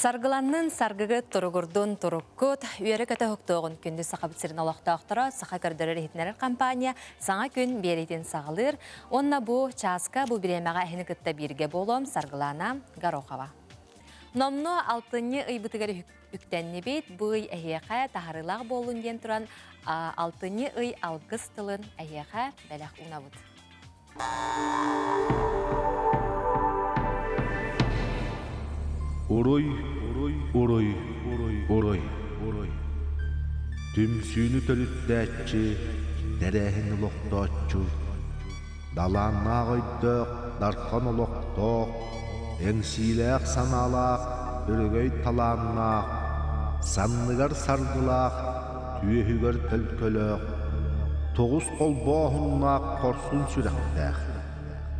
Саргыланнын саргыгыт, туругурдун туруккут, үөрэ-көтө уһуктуоҕун күндү Сахабыт сирин олохтоохторо, Саха көрдөрөр иһитиннэрэр компания саҥа күн биэриитин саҕалыыр. Уонна бу чааска, бу бириэмэҕэ эһини кытта бииргэ буолуом Саргылана Горохова. Номнуо алтынньы ыйбытыгар үктэннибит, бу ый эһиэхэ таһарыылаах буоллун диэн туран алтынньы ый алгыс тылын эһиэхэ бэлэх уунабыт. Уруй, уруй, уруй, уруй. Түмсүүнү төрүттээччи, тэрээһин олохтооччу, далааннаах өйдөөх, дархан олохтоох, эҥсиилээх санаалаах, өрөгөй талааннаах, санныгар саргылаах, түөһүгэр төлкөлөөх, тоҕус холбооһуннаах хорсун сүрэхтээх,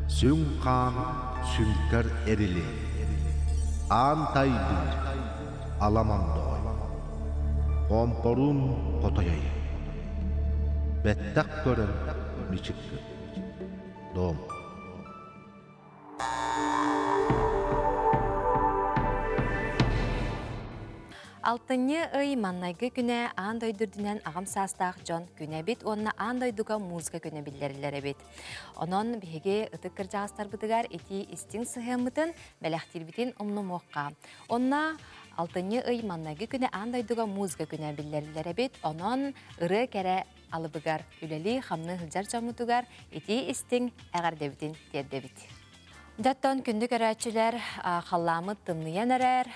сүҥ хаан сүҥкэр эрили, аан тайдыыр аламан доҕой, хомпоруун хотойой, бэттэх көрөн мичик гын, дом. Алтынньы ый маннайгы күнэ аан дойду үрдүнэн аҕам саастаах дьон күнэ эбит уонна аан дойдуга музыка күнэ биллэриллэр эбит. Онон биһиги ытык кырдьаҕастарбытыгар итии истиҥ сыһыаммытын бэлэхтиирбитин умнумуохха. Онно алтынньы ый маннайгы күнэ аан дойдуга музыка күнэ биллэриллэр эбит. Онон ырыа кэрэ алыбыгар үлэлии-хамныы сылдьар дьоммутугар итии истиҥ эҕэрдэбитин тиэрдэбит. Дьоттон күндү көрөөччүлэр, халлааммыт тымныйан эрэр,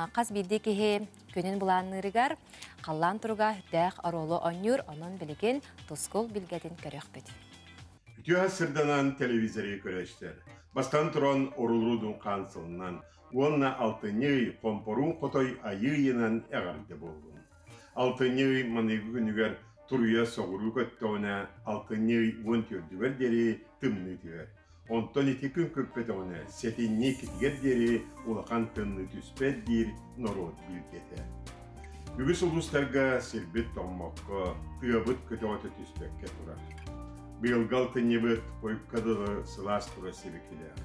хас биирдии киһи күнүн былаанныырыгар халлаан туруга сүрдээх оруолу оонньуур, онон билигин тускул билгэтин көрүөхпүт. Үтүө сырданан телевизоры көрөөччүлэр. Бастан туран орулрудун хаан сылынан уонна алтынньы ый хомпоруун хотой айыы ыйынан эҕэрдэ буоллун. Алтынньы ый маныгы күнүгэр туруйа соҕуруу көттөҕүнэ, алтынньы ый 14-үгэр диэри тымныы түһэр. Онтон ити күн көппөтөҕүнэ, сэтинньи иккитигэр диэри улахан тымныы түспэт диир норуот билгэтэ. Үгүс улуустарга сирбит тоҥмокко, тыабыт көтөҕөтө түспэккэ турар. Быйылгы алтынньыбыт хойукка дылы сылаас турар сибикилээх.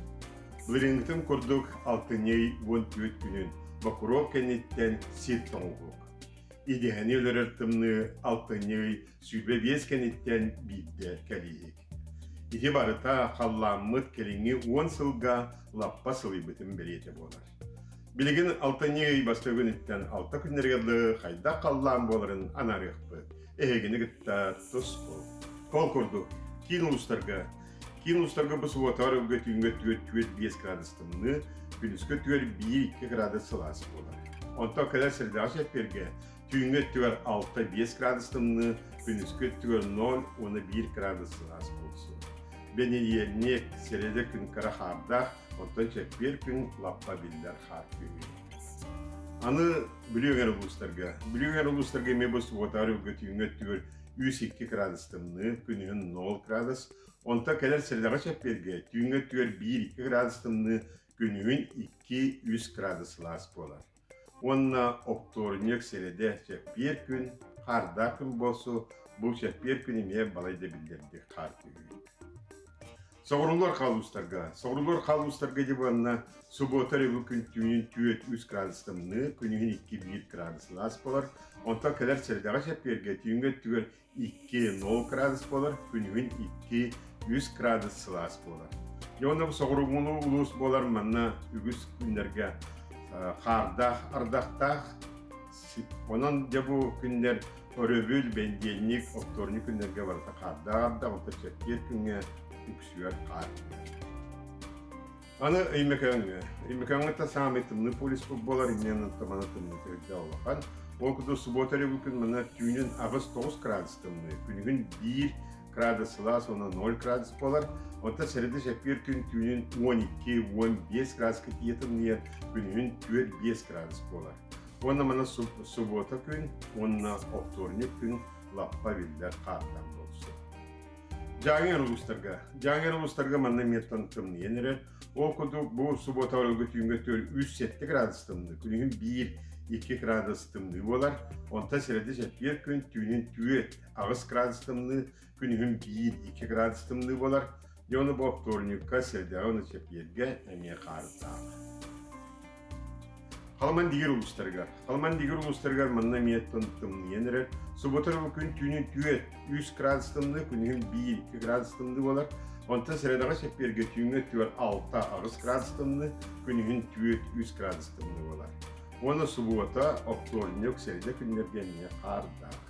Былырыыҥҥытын курдук алтынньы ый 14 күнүн Бокуруоп кэнниттэн сир тоҥуһук. Идэһэни өлөрөр тымныы алтынньы ый 25 кэнниттэн биирдэ кэлииһик. Ити барыта халлааммыт кэлиҥҥи 10 сылга лаппа сылыйбытын бэлиэтэ буолар. Билигин алтынньы ый бастакы күнүттэн алта күннэригэр дылы хайдах халлаан буоларын анаарыахпыт. Эһигини кытта тус буол. Ол курдук, киин улуустарга Киин улуустарга бу субуотаҕар өлгө түүҥҥэ 4-4-5 градус тымныы, күнүскү өттүгэр 1-2 градус сылаас буолар. Онтон кэлэр сирдээҕи чэппиэргэ түүҥҥү өттүгэр 6-5 градус тымныы, күнүскү өттүгэр 0 уонна 1 градус сылаас буолсу. Бэнидиэнньик, сэрэдэ күн кыра хаардаах, онтон чэппиэр күн лаппа биллэр хаар түһүү. Аны Бүлүү эҥэр улуустарга. Бүлүү эҥэр улуустарга эмиэ бу субуотаҕар өлгө түүҥҥү өттүгэр 3-2 градус тымныы, күнүһүн 0 градус. Онтон кэлэр сэрдэҕэ чэппиэргэ түүҥҥү өттүгэр 1-2 градус тымныы, күнүһүн 2-3 градус сылаас буолар. Уонна оптуорунньук сэрэдэ чэппиэр күн, хаардаах күн буолсу, бу чэппиэр күн эмиэ балайда биллэрдик хаар түһүү. Соҕурулар хаалуустарга. Соҕурулар хаалуустарга дьыбанна субуота өрөбүл күн түүнүн 4-3 градус тымныы, күнүһүн 2-1 градус сылаас буолар. Онтон кэлэр сэрдэҕэ чэппиэргэ түүҥҥү өттүгэр 2-0 градус буолар, күнүһүн 2-3 градус сылаас буолар. Дьэ уонна бу соҕурууҥу улуус буолар манна үгүс күннэргэ хаардаах, ардахтаах. Онон дьэ бу күннэр өрөбүл, бэнидиэнньик, оптуорунньук күннэргэ барыта хаардаах ардах, онтон чэппиэр күҥҥэ үксүгэр хаар түһэр. Аны Өймөкөөҥҥө. Өймөкөөҥҥө та саамай тымныы полюспут буолар, инньэ мана тымныы төрдө улахан. Ол курдук субуота өрөбүл күн манна түүнүн 8-9 градус тымныы, күнүгүн 1 градус сылаас уонна 0 градус буолар. Онтон сэрэдэ чэппиэр күн түүнүн 12-15 градуска тиийэ тымныйар, күнүһүн 4-5 градус буолар. Уонна манна субуота күн уонна оптуорунньук күн лаппа биллэр хаардаах буолсу. Дьааҥы улуустарга. Дьааҥы улуустарга манна эмиэ тымныйан эрэр. Ол курдук бу субуота оройго түүҥҥэ 3-7 градус тымныы, күнүһүн 1-2 градус тымныы буолар. Онтон сэрэдэ чэппиэр күн түүнүн 4-8 градус тымныы, күнүһүн 1-2 градус тымныы буолар. Дьэ ону бу оптуорунньукка, сэрэдэҕэ уонна чэппиэргэ эмиэ хаардаах. Халыман дигер улуустарыгар. Халыман дигер улуустарыгар манна эмиэ тымныйан эрэр. Суббота күн түүнүн түөрт 3 градус тымныы, күнүһүн 1-2 градус тымныы болар. Онтон средаҕа чэппиэргэ түүҥҥэ өттүгэр 6-8 градус тымныы, күнүһүн 4-3 градус тымныы болар. Уонна субуота, оптуорунньук, среда күннэргэ эмиэ хаардаах.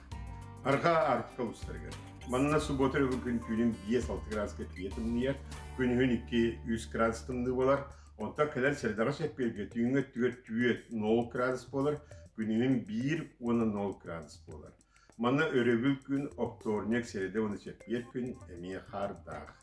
Арҕаа Арктика улуустарыгар. Манна субуота күн түүнүн 5-6 градуска тиийэ тымныйар, күнүһүн 2-3 градус тымныы болар. Онтон кэлэр средаҕа чэппиэргэ түүҥҥэ өттүгэр 4-0 градус буолар, күнүһүн 1 уонна 0 градус буолар. Манна өрөбүл күн, оптуорунньук, среда уонна чэппиэр күн эмиэ хаардаах.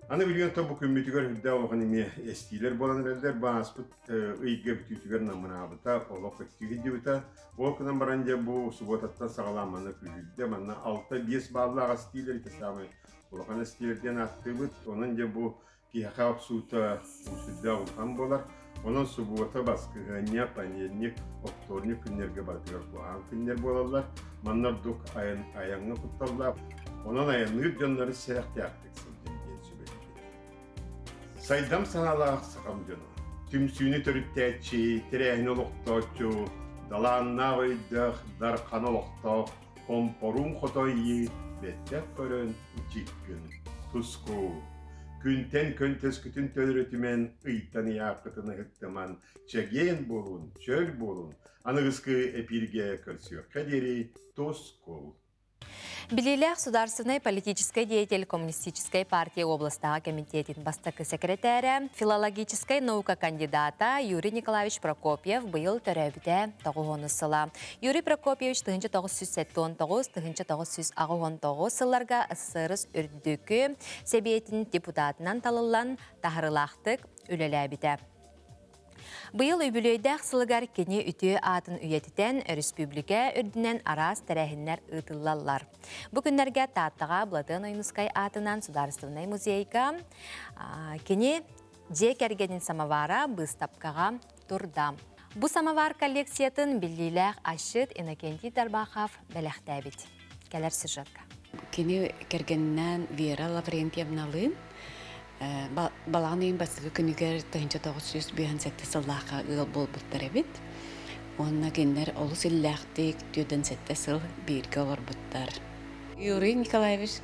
Аны билигин бу күммүтүгэр үрдээх улахан эмиэ эстиилэр буолан эрэллэр. Бааспыт ыйга бүтүүтүгэр намыраабыта, олох өттүгүддүбүтэ. Ол гынан баран дьэ бу субуотаттан саҕалаан манна күүһүрдэ. Манна 6-5 бааллаах эстиилэр ити саамай улахан эстиилэр диэн ааттыыбыт. Онон дьэ бу киһиэхэ охсуута сүрдээх улахан буолар. Онон субуота, баскыһыанньа, понедельник, оптуорунньук күннэргэ барытыгар куһаҕан күннэр буолаллар. Манна ордук айаҥҥа кутталлаах. Онон айанныыр дьоннору сэрэхтээхтик сылдьын диэн сүбэлиибит. Сайдам санаалаах сахам дьоно. Түмсүүнү төрүттээччи, тэрээһини олохтооччу, далааннаах өйдөөх, дархан олохтоох, хомпоруун хотойи бэттэх көрөн ичиккин туску. Күнтэн көнтөскүтүн төлөрүтүмэн, ыйтан ыйааххытын ыһыктыман, чэгиэн буолун, чөл буолун, аныгыскы эпииргэ көрсүөххэ диэри тускул. Билиилээх сударственнай политическай деятель Коммунистическай партия областааҕы комитетин бастакы секретарэ, филологическай наука кандидата Юрий Николаевич Прокопьев быйыл төрөөбүтэ 90 сыла. Юрий Прокопьевич 1979-1989 сылларга СССР үрдүкү Сэбиэтин депутатынан талыллан таһарылаахтык үлэлээбитэ. Быйыл үбүлүөйдээх сылыгар кини үтүө аатын үйэтитэн өрөспүүбүлүкэ үрдүнэн араас тэрээһиннэр ыытыллаллар. Бу күннэргэ Тааттаҕа Былатыан Ойуунускай аатынан Судаарыстыбаннай музейга кини дьиэ кэргэнин самовара быыстапкаҕа турда. Бу самовар коллекциятын биллиилээх асчыт Иннокентий Тарбахов бэлэхтээбит. Кэлэр сюжетка. Кини кэргэнинээн Вера Лаврентьевналыын балаҕан ыйын бастакы күнүгэр 1957 сыллаахха ыал буолбуттар эбит. Уонна кинилэр олус иллээхтик 47 сыл бииргэ олорбуттар. Юрий Николаевич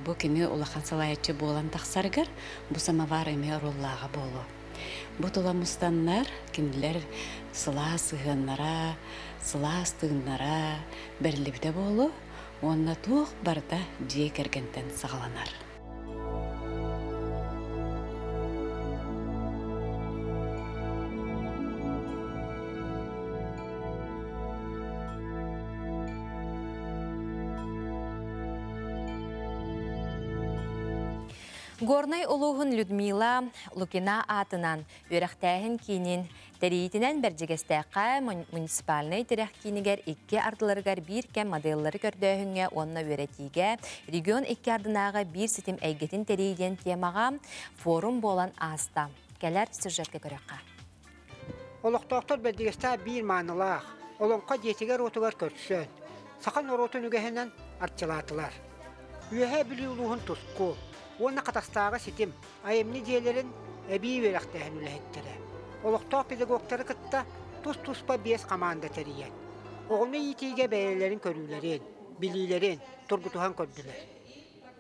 бу кини улахан салайааччы буолан тахсарыгар бу самовар эмиэ оруоллааҕа буолуо. Бу тула мустаннар кинилэр сылаас сыһыаннара, сылаас тыыннара бэриллибитэ буолуо уонна туох барыта дьиэ кэргэнтэн саҕаланар. Горнай улууһун Людмила Лукина аатынан үөрэхтээһин киинин тэрийиитинэн Бэрдьигэстээххэ муниципальнай тирэх киинигэр икки ардыларыгар биир кэм моделлары көрдөөһүҥҥэ уонна үөрэтиигэ регион икки ардынааҕы биир ситим эйгэтин тэрийии диэн темаҕа форум буолан ааста. Кэлэр сюжетка көрүөххэ. Олохтоохтор Бэрдьигэстээх биир маанылаах Олоҥхо дьиэтигэр-уотугар көрсөн, саха норуотун үгэһинэн арчылаатылар. Үөһээ Бүлүү улууһун Туску уонна Хатастааҕы ситим айымньы дьиэлэрин эбии үөрэхтээһин үлэһиттэрэ олохтоох педагогтары кытта тус-туспа биэс хамаанда тэрийэн, оҕону иитиигэ бэйэлэрин көрүүлэрин, билиилэрин тургутуһан көрдүлэр.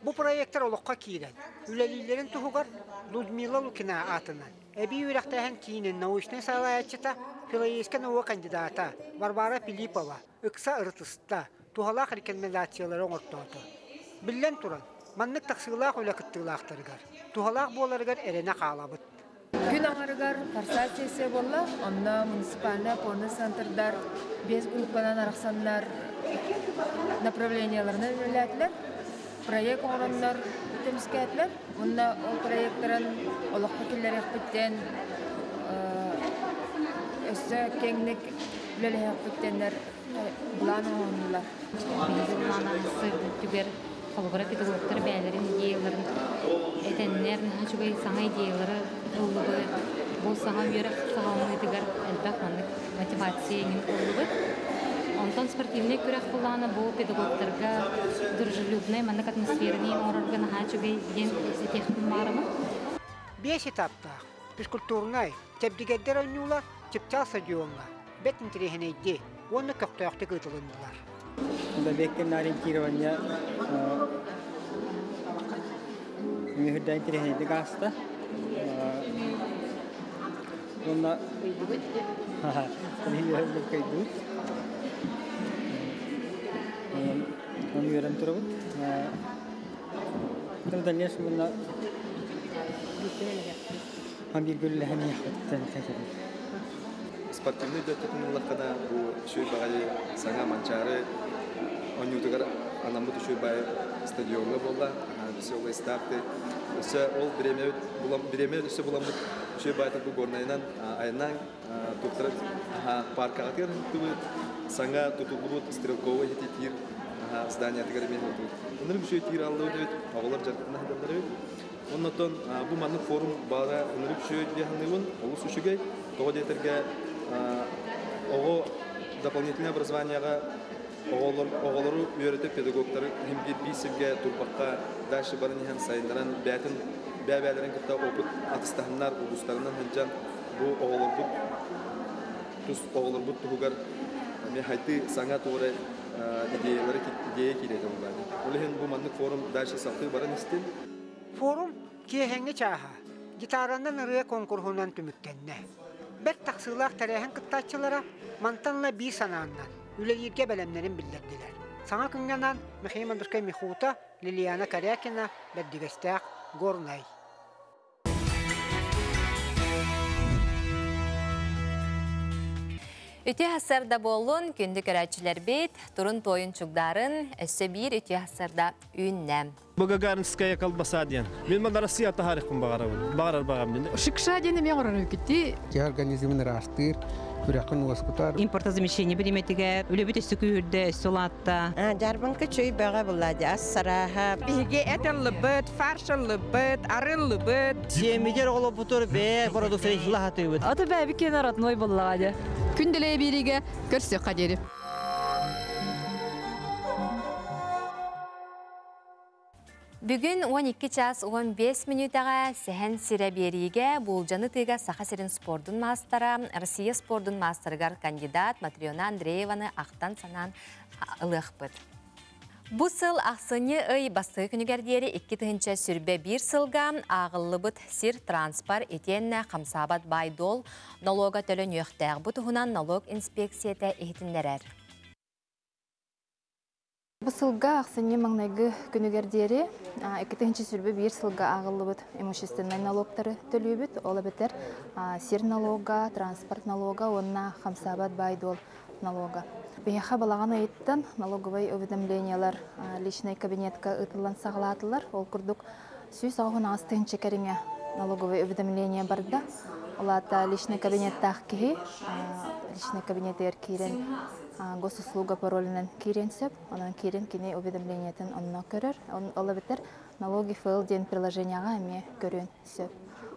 Бу проектар олоххо киирэн, үлэлииллэрин туһугар Людмила Лукина аатынан эбии үөрэхтээһин киинин научнай салайааччыта, филологическай наука кандидата Варвара Филиппова ыкса ырытыста, туһалаах рекомендациялары оҥортоото. Биллэн туран, маннык тахсыылаах үлэ кыттыылаахтарыгар туһалаах буоларыгар эрэнэ хаалабыт. Күн аҥарыгар форсайт сессия буолла, онно муниципальнай опорный центрдар биэс группанан арахсаннар направленияларынан үлэлээтилэр, проект оҥороннор көмүскээтилэр. Уонна ол проектарын олоххо киллэриэхпиттэн өссө киэҥник үлэлэһиэхпиттэннэр былаан оҥоһуннулар. Биһиги былааннаахсы түгэр холобура педагогтар бэйэлэрин идеяларын этэннэр наһаа үчүгэй саҥа идеялары ыллыбыт. Бу саҥа үөрэх саҕаланыытыгар элбэх маннык мотивация иҥин ыллыбыт. Онтон спортивнай күрэх былаана бу педагогтарга дружелюбнай маннык атмосфераны оҥорорго наһаа үчүгэй диэн этиэхпин баарымын. Биэс этаптаах физкультурнай, чэбдигэрдэр оонньуулар. Чыпчаал стадиоҥҥа бэрт интэриэһинэйдик уонна көхтөөхтүк ыытылыннылар. Бэбиэккэ ориентирование мүһүрдээн интэриэһинэйдик ааста. Уонна кыйдыбыт. Оны үөрэн турабыт. В дальнейшем уонна биир үлэһэн Спортивный дөттөтүн ыллаххына, бу үчүгэй баҕайы саҥа Манчаары оонньуутугар анаммыт үчүгэй баҕайы стадиоҥҥа буолла. Веселые старты. Өссө ол бириэмэбит булам бириэмэ өссө буламмыт үчүгэй баҕайытык бу Горнайынан айаннаан туохтара паркаҕа тыгыттыбыт. Саҥа тутуллубут стрелковый тиир зданиятыгар эмиэ сылдьыбыт. Ынырык үчүгэй тиир аллыбыт эбит, оҕолор дьарыктана сылдьаллар эбит. Оннотон бу маннык форум баара ынырык үчүгэй дии саныыбын, олус үчүгэй. Тоҕо диэтэргэ оҕо дополнительное образованиеҕа оҕолор, оҕолору үөрэтэр педагогтары иһин биир биир сиргэ турбакка дальше баран иһэн сайыннаран бэйэтин бэйэ-бэйэлэрин кытта опыт атыстаһыннар улуустарынан сылдьан бу оҕолорбут тус оҕолорбут туһугар эмиэ хайдыы саҥа туора идеялары идея киирэтэ буолла. Ол иһин бу маннык форум дальше салгыы баран истин. Форум киэһэҥҥи чааһа гитаранан ырыа конкурһунан түмүктэннэ. Бэрт тахсыылаах тэрээһин кыттааччылара мантан ыла биир санааннан үлэлииргэ бэлэмнэрин биллэрдилэр. Саҥа күҥҥэ анаан Михаил Мандурскай Михута, Лилиана Корякина, Бэрдигэстээх, Горнай. Үтүө сарда буоллун, күндү көрөөччүлэрбит, турун туойун чугдарын, өссө биир үтүө сарда үүннэ. Бу Гагаринская колбаса диэн. Мин манна Россия таһаарыахпын баҕарабын. Баҕарар баҕам дин. Шикша диэн эмиэ оҥорор үкүтти. Киһи организмын ыраастыыр, күрэххин уоскутар. Импортозамещение бириметигэр үлэбит өссө күүһүрдэ, өссө улаатта. Дьаарбаҥка чөй бөҕө булла ас сарааһа. Биһиги эт ыллыбыт, фарш ыллыбыт, ары ыллыбыт. Сиэммитер олоппутур бээ продукция лаһатыыбыт. Аты бэби кен родной буллаҕа дьэ. Күн бириге көрсүөххэ диэри. Бүгүн 12 час 15 мүнүүтэҕэ Сэһэн сирэ биэриигэ Буулдьаны тыыга Саха сирин спордун маастара, Россия спордун маастарыгар кандидат Матрена Андрееваны ахтан-санаан ылыахпыт. Бу сыл ахсынньы ый бастакы күнүгэр диэри 2021 сылга ааҕыллыбыт сир транспорт итиэннэ хамсаабат баай-дуол нолуога төлөнүөхтээх. Бу туһунан налог инспекцията иһитиннэрэр. Бу сылга ахсынньы маҥнайгы күнүгэр диэри 2021 сылга ааҕыллыбыт имущественнай налогтары төлүүбүт. Ол эбэтэр сир налога, транспорт налога уонна хамсаабат баай-дуол налога. Биһиэхэ балаҕан ыйыттан налоговай уведомлениялар личный кабинетка ыытыллан саҕалаатылар. Ол курдук 108 тыһыынча кэриҥэ налоговай уведомление барда. Ол аата личный кабинеттаах киһи личный кабинетигэр киирэн госуслуга паролунан киириэн сөп. Онон киирэн кини уведомлениетын онно көрөр. Ол эбэтэр налоги файл диэн приложениеҕа эмиэ көрүөн сөп.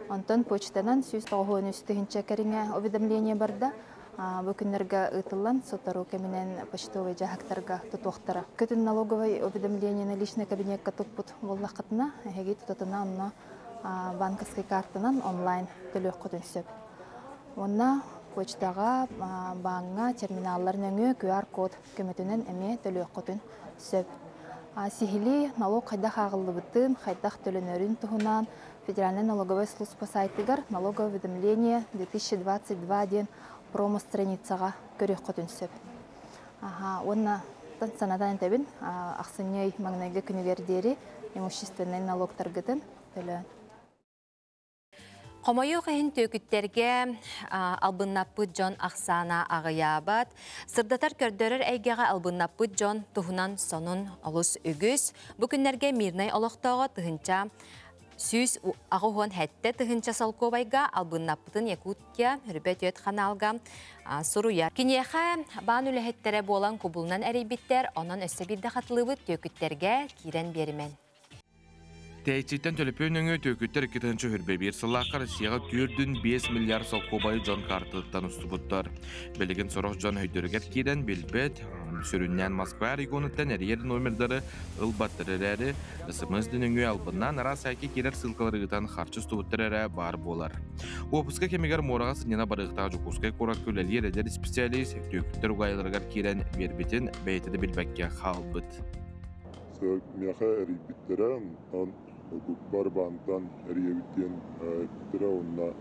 Онтон почтанан 193 тыһыынча кэриҥэ уведомление барда. Бу күннэргэ ыытыллан сотору кэминэн почтовый дьаһыктарга тутуохтара. Көтүн налоговый уведомлениены личный кабинетка туппут буоллаххытына, эһиги тутатына онно банковской картанан онлайн төлүөххүтүн сөп. Уонна почтаҕа, бааҥҥа терминаллар нөҥүө QR-код көмөтүнэн эмиэ төлүөххүтүн сөп. Сиһилии налог хайдах ааҕыллыбытын, хайдах төлөнөрүн туһунан Федеральнай налоговай служба сайтыгар налоговое уведомление 2022 диэн промо-страницаҕа көрүөххүтүн сөп. Уонна санатан этэбин, ахсынньы маҥнайгы күнүгэр диэри имущественнай налогтаргытын төлөөн. Хомойуох иһин түөкүттэргэ албыннаппыт дьон ахсаана аҕыйаабат. Сырдатар көрдөрөр эйгэҕэ албыннаппыт дьон туһунан сонун олус үгүс. Бу күннэргэ Мирнэй олохтооҕо тыһыынча 187 тыһыынча солкуобайга албыннаппытын Якутия Хүрбэ түөт ханаалга суруйар. Киниэхэ баан үлэһиттэрэ буолан кубулунан эрийбиттэр, онон өссө биирдэ хатылыыбыт түөкүттэргэ киирэн биэримэн. Тэйиччиттэн төлөпүөн өҥө түөкүттэр 2021 сыллаахха Россияҕа 4,5 миллиард солкуобайы дьон каартатыттан устубуттар. Билигин сорох дьон өйдөрүгэр киирэн билбэт, Сүрүннээн Москва регионуттан эрийэр номердары ылбаттар эрээри, СМС нөҥүө албыннаан араас сайтка киирэр ссылкалары ыытан харчы устубуттар эрэ баар буолар. Уоппуска кэмигэр муораҕа сынньана барыахтаах Дьокуускай куоракка үлэлиир эдэр исписэлиис түөкүттэр угаайыларыгар киирэн биэрбитин бэйэтэ да билбэккэ хаалбыт. Миэхэ эрийбиттэрэ, онтон Гуппар баантан эрийэбит диэн эппиттэрэ уонна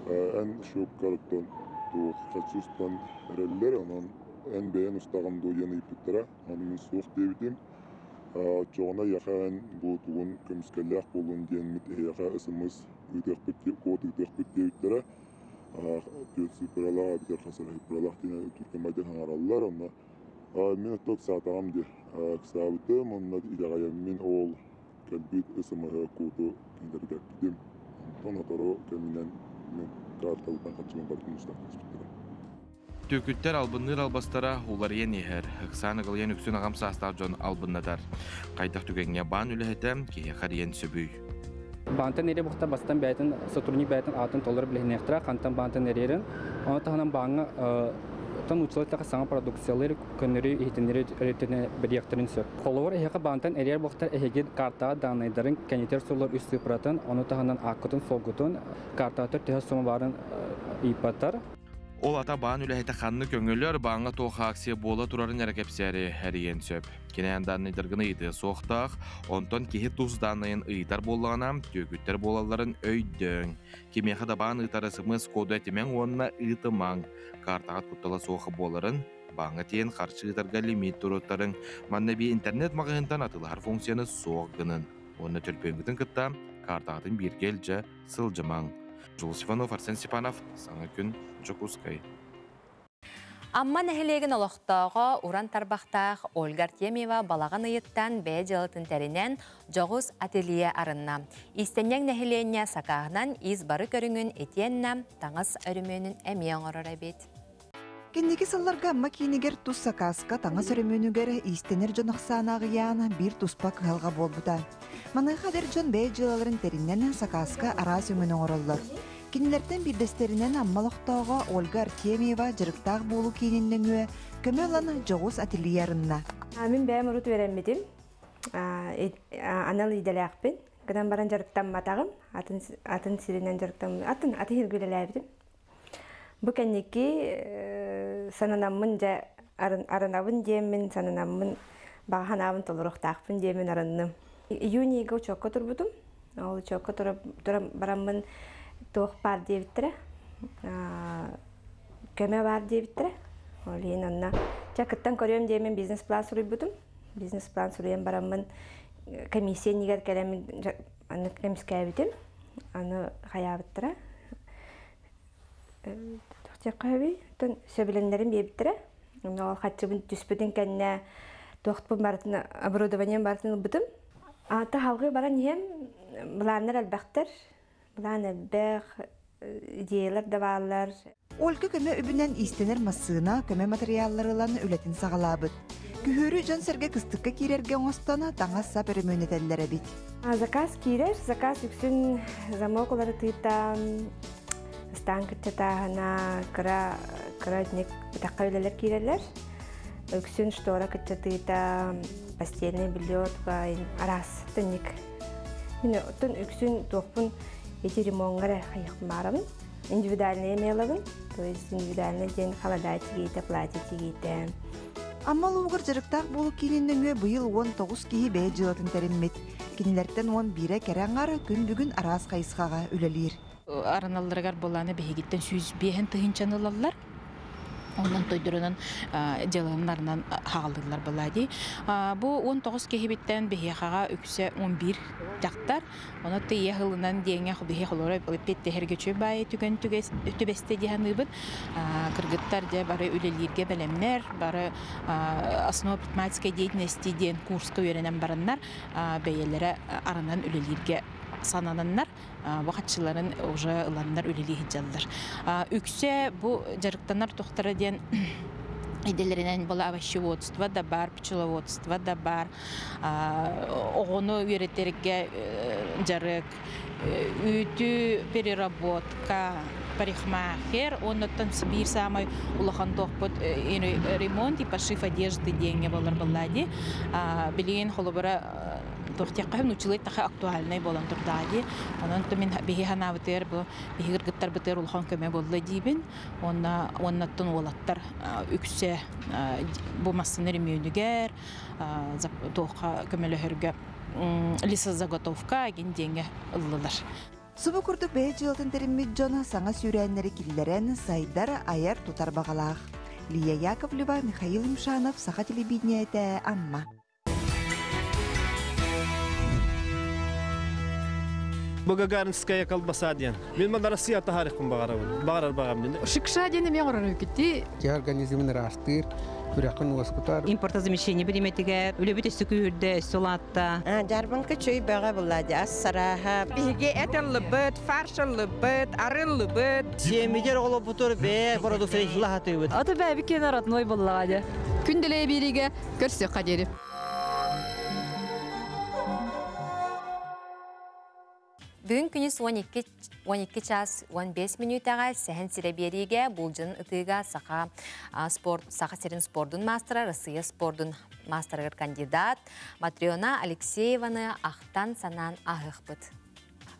эн счеккарыттан туох харчы устан эрэллэр, онон эн бэйэн устаҕын дуо диэн ыйыппыттара. Ону мин суох диэбитим. Оччоҕуна эйиэхэ эн бу тугун көмүскэллээх буоллун диэммит эһиэхэ СМС ыытыахпыт код ыытыахпыт диэбиттэрэ. Түөрт сыыппаралаах эбэтэр хас эрэ сыыппаралаах диэн түргэн саҥараллар. Онно мин оттон ыксаатаҕым дии. Ыксаабытым уонна итэҕэйэммин ол кэлбит СМС коду кинилэргэ эппитим. Онтон сотору кэминэн мин картабыттан харчыбын барытын устан кэбиспиттэрэ. Түөкүттэр албынныыр албастара уларыйан иһэр. Ыксаан ыгылыйан үксүн аҕам саастаах дьон албыннатар. Хайдах түгэҥҥэ баан үлэһитэ киһиэхэ эрийэн сөбүй? Баантан эрэ бухта бастан бэйэтин сотрудник бэйэтин аатын толору билиһиннэхтэрэ, хантан баантан эрийэрин. Ону таһынан бааҥҥа тон учуоттаах саҥа продукциялары көннөрүү иһитиннэри өрүтүнэ бэриэхтэрин сөп. Холобур, эһиэхэ баантан эрийэр буохтар эһиги картаҕа дааннайдарын кэнитэр сыллар үс цифратын, ону таһынан ааккытын-суолгутун, картаҕа төһө сумма баарын ыйыппаттар. Ол ата баан үлэһитэ ханнык көҥүллэр бааҥҥа туох акция буола турарын эрэ кэпсээри эрийэн сөп. Кинээн дааннайдаргын ыйытыа суохтаах, онтон киһи тус дааннайын ыйытар буоллаҕына, түөкүттэр буолалларын өйдөөҥ. Кимиэхэ да баан ыытар СМС коду этимэҥ уонна ыытымаҥ. Картаҕыт куттала суох буоларын, бааҥҥа тиийэн харчы ыытарга лимиит туруоттарыҥ. Манна эбии интернет-маҕаһыынтан атыылаһар функцияны суох гынын. Уонна төлөпүөҥҥүтүн кытта картаҕытын бииргэ илдьэ сылдьымаҥ. Жулус Иванов, Арсен Степанов, Саҥа күн, Дьокуускай. Амма нэһилиэгин олохтооҕо уран тарбахтаах Ольга Артемьева балаҕан ыйыттан бэйэ дьыалатын тэринэн дьоҕус ателье арынна. Иистэнньэҥ нэһилиэнньэ сакааһынан ис бары көрүҥүн итиэннэ таҥас өрөмүөнүн эмиэ оҥорор эбит. Кэнники сылларга Амма киинигэр тус сакааска таҥас өрөмүөнүгэр иистэнэр дьон ахсаана аҕыйаан биир туспа кыһалҕа буолбута. Маныаха эдэр дьон бэйэ дьыалаларын тэринэн сакааска араас өҥөнү оҥороллор. Кинилэртэн биирдэстэринэн Амма олохтооҕо Ольга Артемьева дьарыктаах буолуу киинин нөҥүө көмө ылан дьоҕус ателье арынна. Мин бэйэм урут үөрэммитим. Анал идэлээхпин. Гынан баран дьарыктамматаҕым. Атын, атын сиринэн дьарыктам, атын атын сиргэ үлэлээбитим. Бу кэнники сананаммын дьэ арынабын диэммин сананаммын баҕа санаабын толоруохтаахпын диэммин арынным. Июнь ыйга учуокка турбутум. Ол учуокка туран бараммын туох баар диэбиттэрэ. Көмө баар диэбиттэрэ. Ол иһин онно чэ кыттан көрүөм диэммин бизнес-план суруйбутум. Бизнес-план суруйан бараммын комиссия иннигэр кэлэммин аны көмүскээбитим. Аны хайаабыттара. Туох Оттон сөбүлэҥнэрин биэрбиттэрэ. Онно ол хаччыбын түспүтүн кэннэ туохпун барытын оборудованием барытын ылбытым. Ата халгыы баран иһэн былааннар элбэхтэр. Былаан элбэх, идеялар да бааллар. Ольга көмө үбүнэн иистэнэр массыына, көмө матырыйааллары ылан үлэтин саҕалаабыт. Күһүөрү дьон-сэргэ кыстыкка киирэргэ оҥостон таҥас-сап өрөмүөнэтэллэр эбит. Заказ киирэр. Заказ үксүн замок уларытыыта, ыстаан кыччатааһына, кыра кыра итинник бэтэххэ үлэлэр киирэллэр. Үксүн штора кыччатыыта, постельное белье араас тынник. Мин оттон үксүн туохпун ити ремоҥҥа эрэ хайыахпын баарабын. Индивидуальный эмиэ то есть индивидуальный диэн холода тигиитэ, платье тигиитэ. Амма улууһугар дьарыктаах буолуу киинин нөҥүө быйыл 19 киһи бэйэ дьыалатын тэриммит. Кинилэртэн 11-э кэрэ аҥар күн бүгүн араас хайысхаҕа үлэлиир. Араналларыгар былааны биһигиттэн 105 тыһыынчаны ылаллар. Онон тойдорунан дьыалаларынан хааллылар была дии. Бу 19 киһибиттэн биһиэхэҕэ үксэ 11 дьахтар. Ону тыйа ылынан диэҥэ биһи холоро эппиэттэһэргэ үчүгэй баайы түгэн түбэстэ дии саныыбын. Кыргыттар дьэ бары үлэлииргэ бэлэмнэр, бары основа предпринимательской деятельности диэн курска үөрэнэн бараннар бэйэлэрэ арынан үлэлииргэ санананнар бу хаччыларын уже ыланнар үлэлии сылдьаллар. Үксэ бу дьарыктанар тохтара диэн Иделеринен була овощеводство да бар, пчеловодство да бар, оҕону үөрэтерге жарык, үүтү переработка, парикмахер, оннуттан биир саамай улахан туохпут ремонт и пошив одежды диэҥҥэ буолар буолла дии. Билигин холобура туохтиахха нууччалыы таха актуальнай буолан турдаҕа дии. Онон мин биһи ханаабытыгар бу биһи кыргыттарбытыгар улахан көмө буолла диибин. Уонна уоннаттан уолаттар үксэ бу массыына өрөмүөнүгэр туохха көмөлөһөргө лесозаготовка агин диэҥҥэ ыллылар. Субу курдук бэйэ дьыалатын тэриммит дьон саҥа сүүрээннэри киллэрэн сайдар, айар, тутар баҕалаах. Лия Яковлева, Михаил Имшанов, Саха телевидениетэ, Амма. Бу Гагаринская колбаса диэн. Мин манна Россия таһаарыахпын баҕарабын. Баҕарар баҕам дин. Шикша диэн эмиэ оҥорор үкүтти. Киһи организмын ыраастыыр, күрэххин уоскутар. Импортозамещение бириметигэ үлэбит өссө күүһүрдэ, өссө улаатта. Дьаарбаҥка чөй бөҕө булла ас сарааһа. Биһиги эт ыллыбыт, фарш ыллыбыт, ары ыллыбыт. Сиэммитер оҕолорбутугар бэйэ продукция лаһатыыбыт. Аты бэйэбит киэн родной буллаҕа дьэ. Күн бииригэ көрсүөххэ диэри. Бүгүн күнүс 12, 12 час 15 мүнүүтэҕэ сэһэн сирэ биэриигэ Булдьын ытыыга саха спорт саха сирин спордун маастара, Россия спордун маастарыгар кандидат Матрена Алексееваны ахтан санаан аһыахпыт.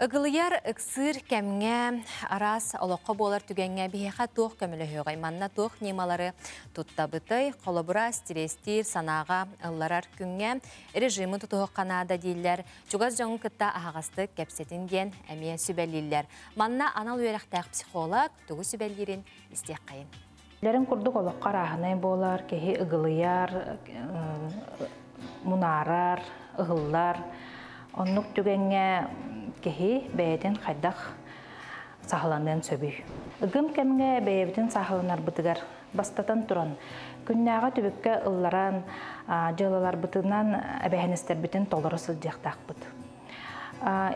Ыгылыйар ыксыыр кэмҥэ араас олоххо буолар түгэҥҥэ биһиэхэ туох көмөлөһүөҕэй, манна туох ньымалары туттабытый, холобура стресстиир санааҕа ылларар күҥҥэ режимы тутуһуохха наада дииллэр, чугас дьоҥу кытта аһаҕастык кэпсэтин диэн эмиэ сүбэлииллэр. Манна анал үөрэхтээх психолог тугу сүбэлиирин истиэххэйин. Лэрин курдук олоххо арааһынай буолар, киһи ыгылыйар, мунаарар, ыһыллар. Оннук түгэҥҥэ киһи бэйэтин хайдах саһыланыан сөбүй. Ыгым кэмҥэ бэйэбитин саһыланарбытыгар бастатан туран, күннээҕи түбүккэ ылларан, дьыалаларбытынан эбэһинэстэрбитин толоро сылдьыахтаахпыт.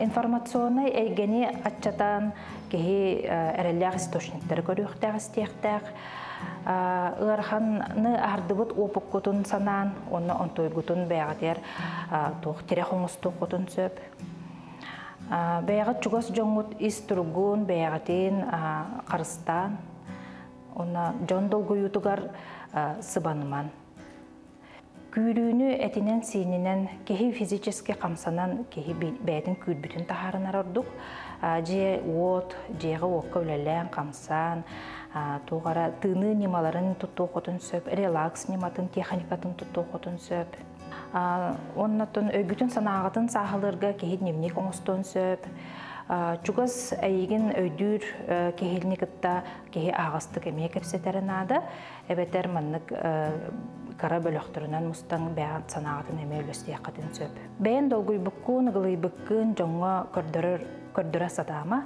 Информационнай эйгэни аччатан киһи эрэллээх источниктары көрүөхтээх, истиэхтээх. Ыараханы аһардыбыт уопуккутун санаан, онно онтуйгутун бэйэҕитигэр туох тирэх оҥостуоххутун сөп. Бэйэҕит чугас дьоҥҥут ис туругун бэйэҕитин харыстаан, онно дьон долгуйуутугар сыбаныман. Күүрүүнү этинэн-сиининэн киһи физически хамсанан киһи бэйэтин күүрбүтүн таһаарынар ордук. Дьиэ уот, дьиэҕэ уокка үлэлээн, хамсаан, туох эрэ тыыныы ньымаларын туттуоххутун сөп, релакс ньыматын, техникатын туттуоххутун сөп. Оннотон өйгүтүн санааҕытын сааһылыырга киһи дневник оҥостуон сөп. Чугас эйигин өйдүүр киһини кытта киһи аһаҕастык эмиэ кэпсэтэрэ наада. Эбэтэр маннык кара бөлөхтөрүнэн мустан бэйэҕит санааҕытын эмиэ үлэстиэххитин сөп. Бэйэн долгуйбуккун, ыгылыйбыккын дьоҥҥо көрдөрөр көрдөрө сатаама.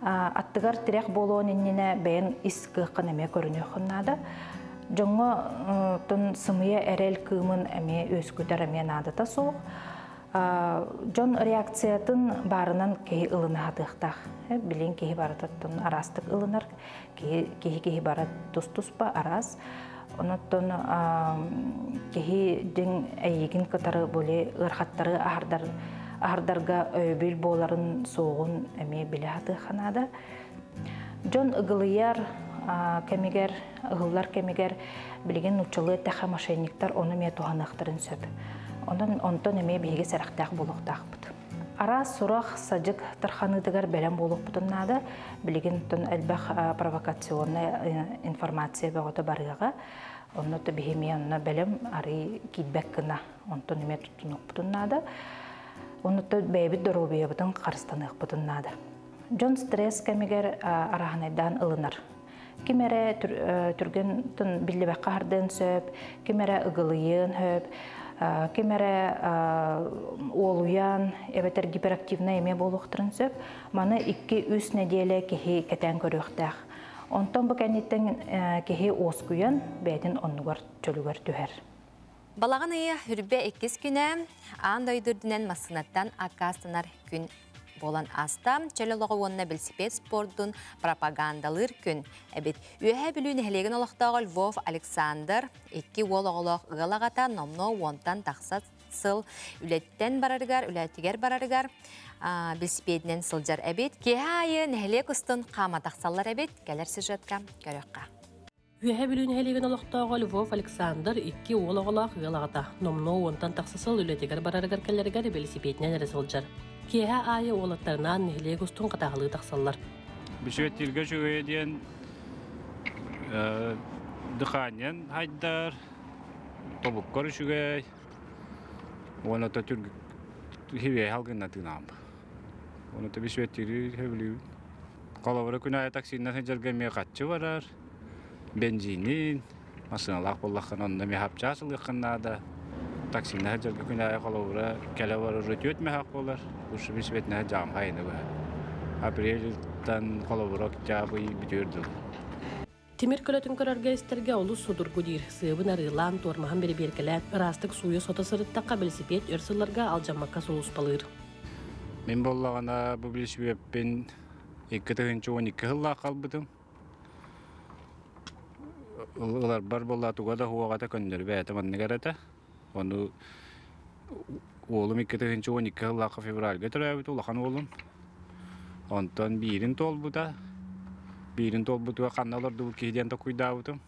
Аттыгар тирэх буолуон иннинэ бэйэн ис кыаххын эмиэ көрүнүөххүн наада. Дьоҥҥо тун сымыйа эрэл кыымын эмиэ үөскүтэр эмиэ наадата суох. Дьон реакциятын баарынан киһи ылына сатыахтаах. Билин киһи барытыттан араастык ылынар, киһи киһи бара тус-туспа араас. Онуттан киһи дьиҥ эйигин кытары боле ыархаттары аһардар аһардарга өйөбүл буоларын суоҕун эмиэ билэ сатыахха наада. Дьон ыгылыйар кэмигэр, ыһыллар кэмигэр билигин нууччалыы эттэххэ мошенниктар ону эмиэ туһаныахтарын сөп. Онон онтон эмиэ биһиги сэрэхтээх буолуохтаахпыт. Араас сурах, садьык тарханыытыгар бэлэм буолуохпутун наада. Билигин тон элбэх провокационная информация бөҕөтө барыаҕа. Онно то биһи эмиэ онно бэлэм арый киирбэк гына онтон эмиэ туттунуохпутун наада. Онно бэйэбит доруобуйабытын харыстаныахпытын наада. Дьон стресс кэмигэр арааһынайдаан ылынар. Ким эрэ түргэн биллибэккэ хардыан сөп, ким эрэ ыгылыйыан сөп, ким эрэ уолуйан, эбэтэр гиперактивнай эмиэ буолуохтарын сөп. Маны 2-3 нэдиэлэ киһи кэтээн көрүөхтээх. Онтон бу кэнниттэн киһи уоскуйан бэйэтин оннугар чөлүгэр түһэр. Балаҕан ыйа хүрбэ иккис күнэ аан дойду үрдүнэн массыынаттан аккаастанар күн буолан ааста. Чөл олоҕу уонна велосипед спордун пропагандалыыр күн эбит. Үөһээ Бүлүү нэһилиэгин олохтооҕо Львов Александр икки уол оҕолоох ыал аҕата номнуо уонтан тахса сыл үлэттэн барарыгар, үлэтигэр барарыгар велосипединэн сылдьар эбит. Киэһэ аайы нэһилиэк устун хаама тахсаллар эбит. Кэлэр сюжетка көрүөххэ. Үөһээ Бүлүү нэһилиэгин олохтооҕо Львов Александр икки уол оҕолоох ыал аҕата. Номнуо уонтан тахса сыл үлэтигэр барарыгар кэлэригэр велосипединэн эрэ сылдьар. Киэһэ аайы уолаттарынаан нэһилиэк устун хатааһылыы тахсаллар. Бүсүөттииргэ үчүгэйэ диэн дыханиен хайдар, тобуккар үчүгэй, уонна то хивиэ халгынна тыынаам. Уонна то бүсүөттиири сөбүлүүбүн. Холобура күн аайы таксиннан сылдьарга эмиэ хаччы барар, бензинин, массыыналаах буоллаххына онно эмиэ хапчаас ылыаххын наада. Таксинна сылдьарга күн аайы холобура кэлэ барар үтүөт мөһөөх буолар. Ушу бисибэтинэ сылдьаҕым хайыны быһа. Апрельтан холобура октябрь бүтүөр дылы. Тимир көлөтүн көрөргө-истэргэ олус судургу диир. Сыабын арыылаан, туормаһын бэрэбиэркэлээн, ыраастык сууйа-сото сырыттахха бэлисипиэт өр сылларга алдьаммакка сулууспалыыр. Мин буоллаҕына бу билисипиэппин 2012 сыллаах халбытым. Ыларбар буолла туга да суох этэ, көннөрү бэйэтэ маннык эрэ этэ. Ону уолум 2012 сыллаахха февральга төрөөбүт улахан уолум. Онтон биирин туолбута. Биирин туолбутугар ханна олордубут киһи диэн токуйдаабытым.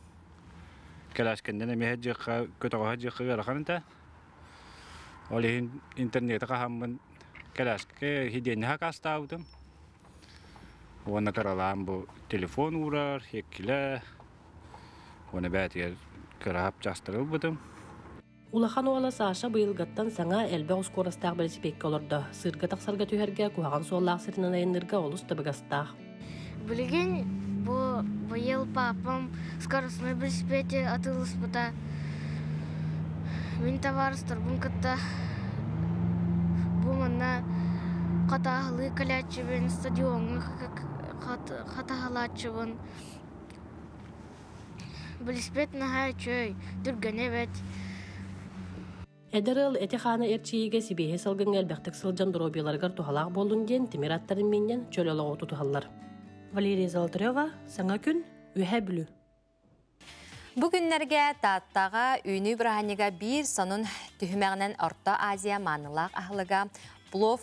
Кэлээскэннэн эмиэ дьиэххэ, көтөҕөһө дьиэххэ ыарахан этэ. Ол иһин интернети хаһаммын кэлээскэ хидиэнньэ хакаастаабытым. Уонна кыралаан бу телефон уурар, эккилэ, уонна бэйэтигэр кыраһап чаастары ылбытым. Улахан уола Саша быйылгаттан саҥа элбэх ускуорастаах бэлисипиэккэ олордо. Сыырга тахсарга түһэргэ куһаҕан суоллаах сиринэн айанныырга олус табыгастаах. Билигин бу быйыл папам скоростной велосипеде атыыласпыта. Мин табаарыстарбын кытта бу манна хатааһылыы кэлээччибин, стадиоҥҥа хатаһалааччыбын. Велосипед наһаа үчүгэй, түргэнэ эбит. Эдэр ыал эти-хааны эрчийиигэ сибиэһэй салгыҥҥа элбэхтик сылдьан доруобуйаларыгар туһалаах буоллун диэн тимир аттарын миинньэн чөл олоҕу тутуһаллар. Валерия Золотарева, Саҥа күн, Үөһээ Бүлүү. Бу күннэргэ Тааттаҕа үүнүү бырааһынньыга биир сонун түһүмэҕинэн Орто Азия маанылаах аһылыга плов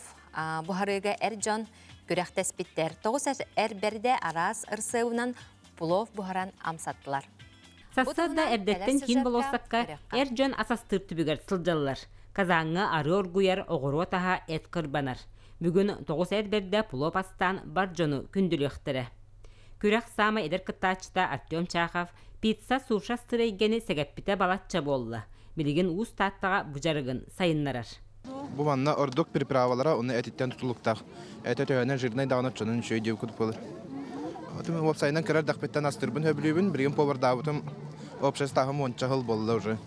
буһарыыга эр дьон күрэхтэспиттэр. Тоҕус эр бэрдэ араас ырсыабынан плов буһаран амсаттылар. Сарсыарда эрдэттэн киин болуоссакка эр дьон ас астыыр түбүгэр сылдьаллар. Казаҥҥа арыы оргуйар, оҕуруот аһа, эт кырбанар. Бүгүн тоҕус эр бэрдэ плов астаан бар дьону күндүлүөхтэрэ. Күрэх саамай эдэр кыттааччыта Артем Чахов пицца суша астыыр эйгэни сэгэппитэ балачча буолла. Билигин Уус Тааттаҕа бу дьарыгын сайыннарар. Бу манна ордук приправалара уну этиттэн тутулуктаах. Этэ төһөнөн жирнай даҕаны оччонон үчүгэй диэбит курдук буолар. Уопсайынан кыра эрдэхпиттэн астыырбын сөбүлүүбүн. Билигин повардаабытым общай стаһым уонча сыл буолла уже.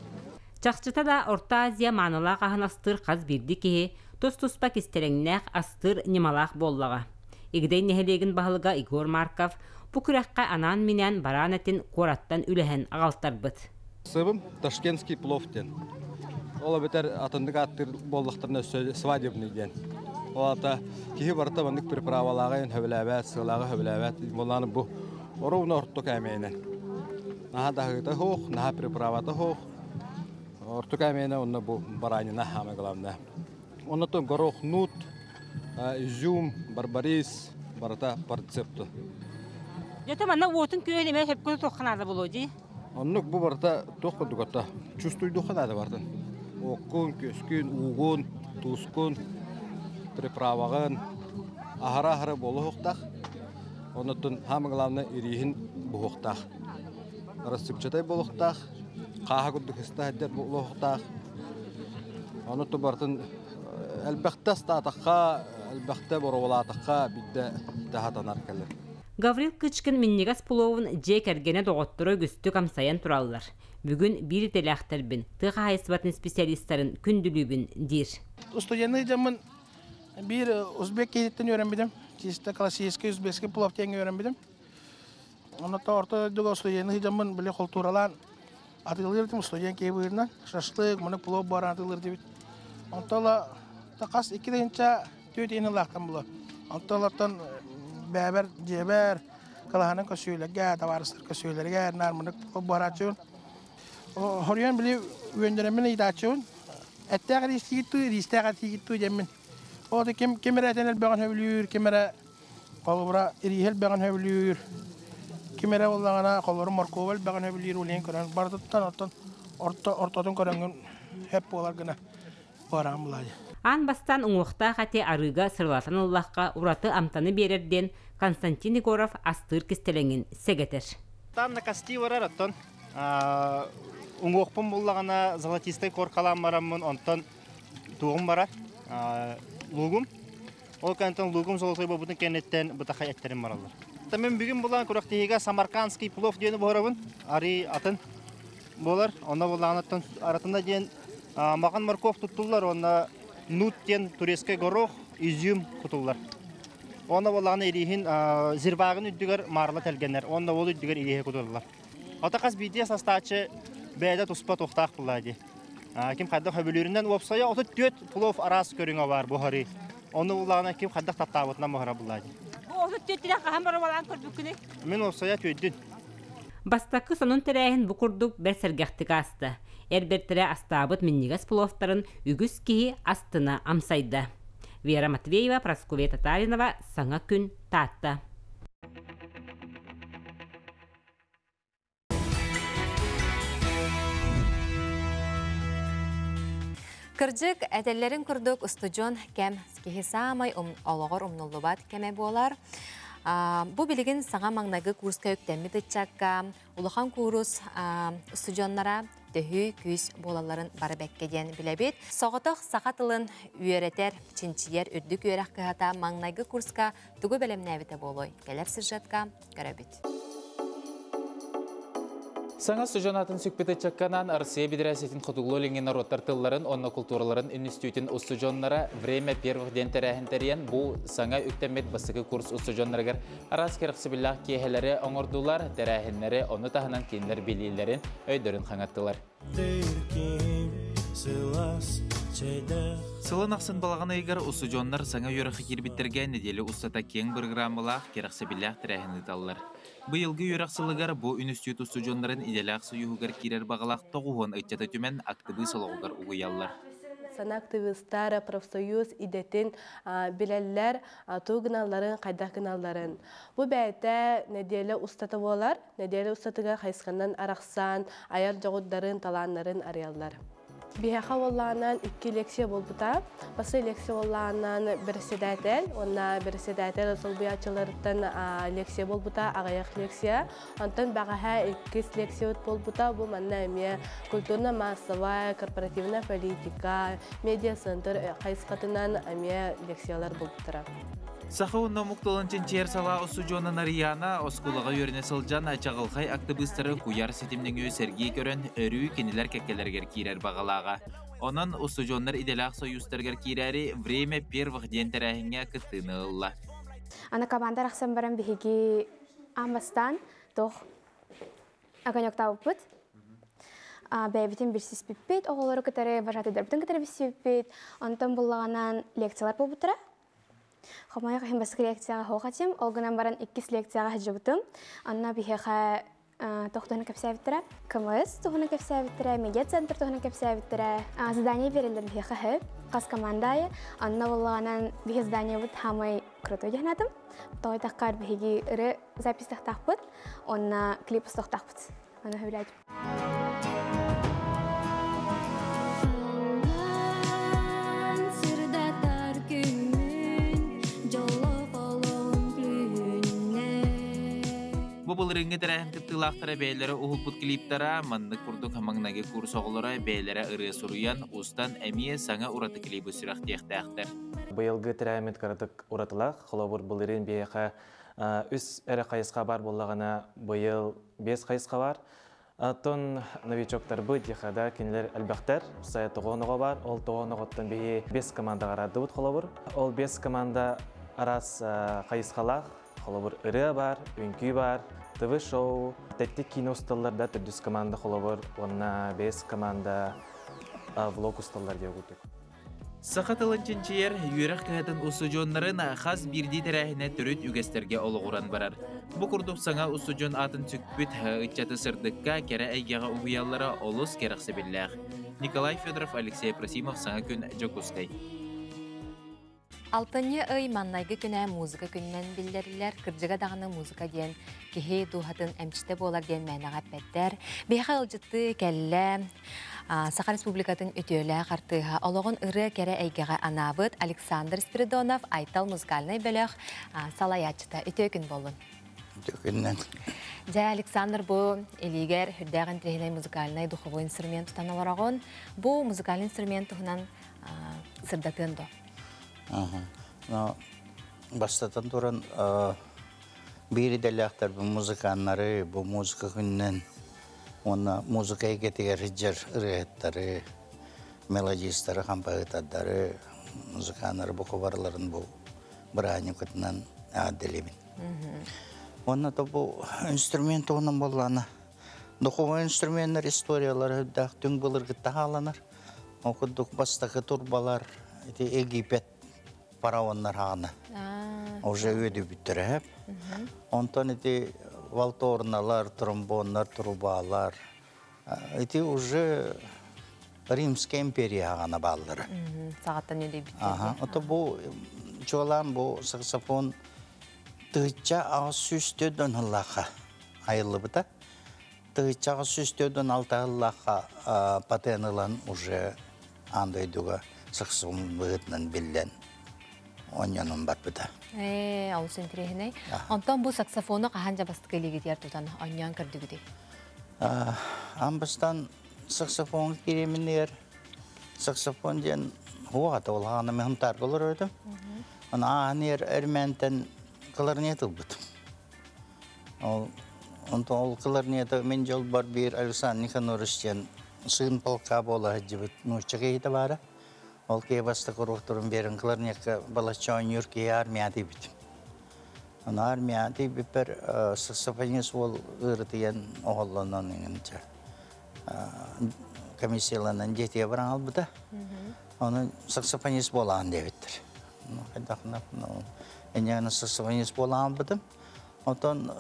Чахчыта да Орто Азия маанылаах аһын астыыр хас биирдии киһи тус-туспа кистэлэҥнээх астыыр ньымалаах буоллаҕа. Игидэй нэһилиэгин баһылыга Егор Марков бу күрэххэ анаан-минээн бараан этин куораттан үлэһэн аҕалтарбыт. Сыбым ташкентский плов диэн. Ол эбэтэр атыннык ааттыыр буоллахтарына өссө свадебный диэн. Ол аата киһи барыта маннык приправалааҕы хөбүлээбэт, сыалааҕы хөбүлээбэт. Буоллаҕына бу ровно орто кээмэйинэн. Наһаа даһыыта суох, наһаа приправата суох. Орто кээмэйинэн онно бу баранина самое главное. Оннотон горох нут, изюм, барбарис барыта по рецепту. Дьэ, манна уотун күөһүн эмэ сөпкө тутуохха наада буолуо дии. Оннук бу барыта туох курдук отто чувствуйдуохха наада бартын. Оккун, күөскүн, уугун, туускун, приправаҕын аһара-аһара буолуохтаах. Оннуттан самое главное ирииһин буһуохтаах. Рассыпчатай буолуохтаах, хааһа курдук сыста сылдьар буолуохтаах. Ону барытын элбэхтэ астаатахха, элбэхтэ боруобалаатахха биирдэ даһатанар кэлэр. Гаврил Кычкин минньигэс пловун дьиэ кэргэнэ доҕотторо үгүстүк амсайан тураллар. Бүгүн биир идэлээхтэрбин, тыа хаһаайыстыбатын специалистарын күндүлүүбүн диир. Студенный дьаммын биир узбек киһиттэн үөрэммитим. Чисто классический узбекский плов диэҥҥэ үөрэммитим. Онно орто дойдуга студенный дьаммын били холтууралаан атыылыыр этим студент киһи быһыытынан. Шашлык, маны плов баран атыылыыр дибит. Онтон ыла хас икки тыһыынча түөрт иһин ылаахтан була. Онтон бэбэр дьиэбэр кылаһанан көсүүлэргэ, табаарыстар көсүүлэргэ наар мынык плов буһарааччыбын. Хоруйан били үөннэрэммин ыйытааччыбын. Эттээх иристиигит туу, иристээх этиигит туу диэммин. Ол ким ким эрэ этэн элбэҕин сөбүлүүр, ким эрэ холобура ирииһэ элбэҕин сөбүлүүр, ким эрэ буоллаҕына холобура моркуоба элбэҕин сөбүлүүр улейын көрөн барытыттан оттон орто ортотун көрөҥҥүн сөп буолар гына буораан булаайа. Аан бастаан уҥуохтаах эти арыыга сырылатан ыллахха ураты амтаны биэрэр диэн Константин Егоров астыыр кистэлэҥин сэгэтэр. Танна кости барар оттон уҥуохпун буллаҕына золотистай коркалаан бараммын онтон туоҕум барар луугум ол кэнниттэн луугум золотой буолбутун кэнниттэн бытахай эттерим бараллар. Мен бүгүн булан күрэхтэһиигэ самаркандский плов диэни буһарабын арыы атын буолар онно буллаҕынаттан аратына диэн махан морковь туттуллар уонна нут диэн турецкай горох изюм кутуллар. Онно буоллаҕына ирииһин зирвагын үрдүгэр маарла тэлгэнэр уонна ол үрдүгэр ирииһи кутуллар. Ата хас биирдии састааччы бэйэтэ туспа туохтаах буоллаа дии. Ким хайдах хөбүлүүрүнэн уопсайа 34 плов араас көрүҥэ бар буһарыы. Ону буллаҕына ким хайдах таптаабытынан буһара буллаа дии. Бу 34 хаһан боруобалаан көрбүккүнүй? Мин уопсайа түөйдүн. Бастакы сонун тэрээһин бу курдук бэрт сэргэхтик ааста. Эр бэртэрэ астаабыт минньигэс пловтарын үгүс киһи астына амсайда. Вера Матвеева, Прасковья Татаринова, Саҥа күн, Таатта. Кырдьык, этэллэрин курдук устудьуон кэм киһи саамай олоҕор умнуллубат кэмэ буолар. Бу билигин саҥа маҥнайгы курска үктэммит ыччакка улахан куурус устудьуоннара төһүү күүс буолалларын бары бэккэ диэн билэбит. Соҕотох саха тылын үөрэтэр, чинчийэр үрдүк үөрэх кыһата маҥнайгы курска тугу бэлэмнээбитэ буолуой? Кэлэр сюжетка көрөбүт. Саҥа сужанатын сүкпүт ыччакканан Россия Федерациятын хотугулуу-илиҥҥи норуоттар тылларын уонна култуураларын үнүстүүтүн устудьуоннара «Время первых» диэн тэрээһин тэрийэн, бу саҥа үктэммит бастакы курс устудьуоннарыгар араас кэрэхсэбиллээх киэһэлэри оҥордулар, тэрээһиннэри, ону таһынан кинилэр билиилэрин, өйдөрүн хаҥаттылар. Сылын ахсын балаҕан ыйыгар устудьуоннар саҥа үөрэххэ киирбиттэргэ нэдиэлэ устата киэҥ бырагыраамалаах, кэрэхсэбиллээх тэрээһин ыыталлар. Быйылгы үөрэх сылыгар бу үнүстүүт устудьуоннарын идэлээх сойууһугар киирэр баҕалаах тоҕуһуон ыччаты түмэн актыбыыс олоҕугар угуйаллар. Сана активистар профсоюз идэтин билэллэр, тугу гыналларын, хайдах гыналларын. Бу бэйэтэ нэдиэлэ устата буолар. Нэдиэлэ устатыгар хайысханан арахсан, айар дьоҕурдарын, талааннарын арыйаллар. Биһиэхэ уоллаанан икки лекция буолбута. Бастакы лекция уоллаанан бэрэссэдээтэл уонна бэрэссэдээтэл солбуйааччыларыттан лекция буолбута, аҕыйах лекция. Онтон бэҕэһээ иккис лекциябыт буолбута. Бу манна эмиэ культурно-массовая, корпоративная политика, медиа-центр хайысхатынан эмиэ лекциялар буолбуттара. Саха уонна омук тылын чинчийэр салаа устудьуона Нарияна оскуолаҕа үөрэнэ сылдьан чаҕылхай актыбыыстары куйаар ситим нөҥүө сэргии көрөн, өрүү кинилэр кэккэлэригэр киирэр баҕалааҕа. Онон устудьуоннар идэлээх сойуустарыгар киирээри «Время первых» диэн тэрээһиҥҥэ кыттыыны ылла. Аны команда арахсан баран биһиги аан бастаан туох огонектаабыппыт. Бэйэбитин билсиспиппит, оҕолору кытары вожатыйдарбытын кытары билсибиппит. Онтон буллаҕынан лекциялар буолбуттара. Хомойуох иһин бастакы лекцияҕа суох этим. Ол гынан баран иккис лекцияҕа сылдьыбытым. Онно биһиэхэ туох туһунан кэпсээбиттэрэ? КМС туһунан кэпсээбиттэрэ, медиа-центр туһунан кэпсээбиттэрэ. Задание биэрэллэр биһиэхэ сөп. Хас команда аайы. Онно буоллаҕынан биһи заданиебыт хаамай крутой диэн Тоҕо диэтэххэ биһиги ыры записьтахтаахпыт, уонна клип устуохтаахпыт. Аны сөбүлээтим. Бу былырыыҥҥы тэрээһин кыттыылаахтара бэйэлэрэ уһулбут клиптара, маннык курдук маҥнайгы курс оҕолоро бэйэлэрэ ырыа суруйан, устан эмиэ саҥа ураты клибы сүрэхтиэхтээхтэр. Быйылгы тэрээһиммит кыратык уратылаах. Холобур, былырыын биһиэхэ үс эрэ хайысха баар буоллаҕына, быйыл биэс хайысха бар. Оттон новичоктарбыт диэхэ кинилэр элбэхтэр. Сайа тоҕон оҕо бар. Ол тоҕон оҕоттон биһи бес командаҕа араардыбыт холобур. Ол бес команда араас хайысхалаах. Холобур, ырыа бар, үҥкүү бар, ТВ-шоу, тэттик киинэ усталлар да төрдүс команда холобур, уонна бес команда влог усталлар диye курдук. Саха тылын чинчийэр үөрэх кыһатын устудьуоннарын хас биирдии тэрээһинэ төрүт үгэстэргэ олоҕуран барар. Бу курдук саҥа устудьуон аатын сүкпүт ыччаты сырдыкка, кэрэ эйгэҕэ уһуйаллара олус кэрэхсэбиллээх. Николай Федоров, Алексей Просимов, Саҥа күн, Дьокуускай. Алтынньы ый маннайгы күнэ музыка күнүнэн биллэриллэр. Кырдьыга даҕаны музыка диэн киһи дууһатын эмчитэ буолар диэн мээнэҕэ эппэттэр. Биһиэхэ ыалдьыттыы кэллэ Саха Республикатын үтүөлээх артыыһа, олоҕун ырыа кэрэ эйгэҕэ анаабыт Александр Спиридонов Айтал музыкальнай бөлөх салайааччыта. Үтүө күн буоллун. Үтүө күннэн. Дьэ, Александр, бу илиигэр үрдээх интириэһинэй музыкальнай духовой инструмент тутан олороҕун. Бу музыкальный инструмент туһунан сырдатыан дуо? Бастатан туран, биир идэлээхтэр бу музыканнары, бу музыка күнүнэн уонна музыка эйгэтигэр сылдьар ырыаһыттары, мелодистары, хампаһыытардары, музыканнары бу барыларын бу бырааһынньыкытынан аадделибин. Уонна то бу инструмент туһунан буоллаана духовой инструменнар историялара үрдээх түҥ былыргытта хааланар. Ол курдук бастакы турбалар ити Египет фараоннар хаана уже үөдүбүттэрэ хэп. Онтон ити валторналар, тромбоннар, трубалар ити уже Римская империя хаана бааллара. Саҕаттан үөдүйбүттэр. Аха. Ото бу чуолаан бу саксофон 1804 сыллаахха айыллыбыта. 1846 сыллаахха патент ылан уже аан дойдуга саксофон быһыытынан биллэн онньонон барбыта. Ээ, олус интириэһинэй. Онтон бу саксофону хаһан дьабастыкы илиигитигэр тутан онньоон көрдүгүтүй? Аан бастаан саксофон кириэминигэр саксофон диэн хуаата ол хаана мен хунтаарга олорор этим. Аны ааһан иһэр эрмээнтэн кларнет ылбытым. Ол онтон ол кларнета мин дьолбор биир Александр Никанорович диэн сыын полка буола сылдьыбыт нуучча киһитэ баара. Ол киһи бастакы уруоктарын биэрэн кларнетка балачча оонньуур киһи армия тиийбит. Аны армия тиийбиппэр саксофонист уол ыарытыйан оһоллонон иҥинчэ комиссияланан дьиэтигэр баран албыта. Оны саксофонист буолаан диэбиттэр. Хайдахна инньэ саксофонист буолаан албытым. Отон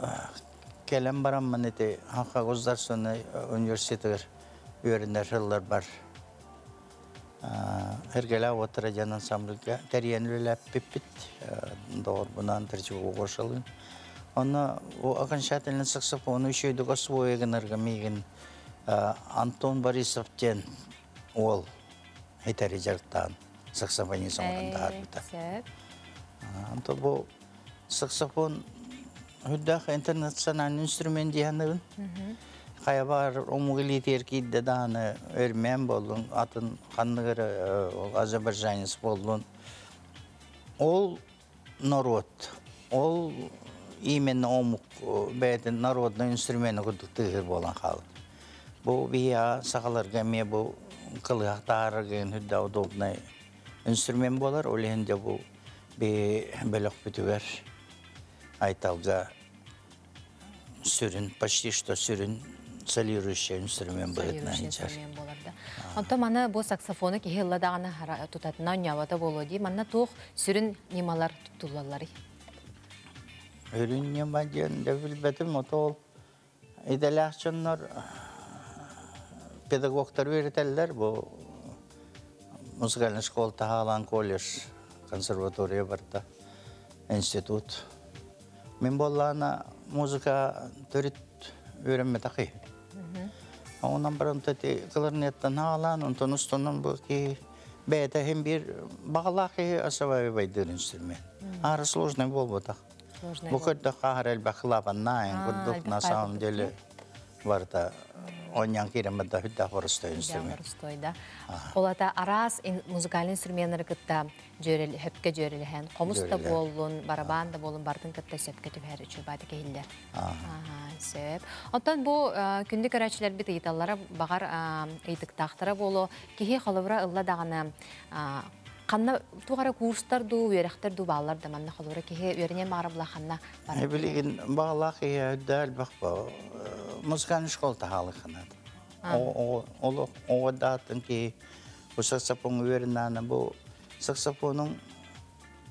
кэлэн бараммын ити Ханха государственный университетыгар үөрэнэр сылларбар Эргэлээх уоттара диэн ансамбльга тэрийэн үлэлээппиппит доҕорбунаан Тречеву Гошалыын. Онно окончательно саксофону үчүгэйдик освоя гынарга миигин Антон Борисов диэн уол итэри дьарыктаан саксофонист оҥорон таһаарбыта. Онто бу саксофон үрдээх интернациональный инструмент диэхэнэбин. Хайа баар омук илиитигэр киирдэ даҕаны өрмөөн буоллун, атын ханнык эрэ ол азербайджанец буоллун. Ол норуот, ол именно омук бэйэтин народный инструмена курдук тыаһыыр буолан хаалбыт. Бу биһиэхэ сахаларга эмиэ бу кылыһах таһаарарга үрдээх удобный инструмент буолар. Ол иһин дьэ бу биһи бөлөхпүтүгэр Айталга сүрүн, почти что сүрүн солирующий инструмент быһыытынан Солирующий инструмент буолар да. Онтон маны бу саксофону киһи ылла даҕаны тутатына онньообото буолуо дии. Манна туох сүрүн ньымалар туттуллалларый? Сүрүн ньыма диэн да билбэтим, ото ол идэлээх дьоннор педагогтар үөрэтэллэр бу музыкальный школа таһаалаан колледж консерватория барда институт мин буоллаана музыка төрүт үөрэммэтэхи онон баран ити кларнеттан хаалаан онтон устунан бу киһи бэйэтэ иһин биир баҕалаах киһи осваивайдыыр инструмент аара сложный буолбатах. Бу көрдөххө аһара элбэх клапаннаайын курдук на самом деле барыта онньон киирэн барда хүддээх боростой инструмент. Боростой да. Ол ата араас музыкальный инструменнары кытта хөпкө дьүөрэлэһэн, хомус да буоллун, барабан да буоллун бартын кытта сөпкө түбэһэр үчүгэй баата киһиллэр. Сөп. Оттон бу күндү көрөөччүлэрбит ыйыталлара баҕар ыйытыктаахтара буолуо. Киһи холобура ылла даҕаны ханна туох эрэ курстар дуу, үөрэхтэр дуу бааллар да манна холобура киһи үөрэниэн баҕарабыла ханна барар? Билигин баҕалаах киһи өйдөө элбэх бу музыкальный школа таһаалыханат. Ол оҕо даатын киһи бу саксофон үөрэнээнэ бу Саксофонун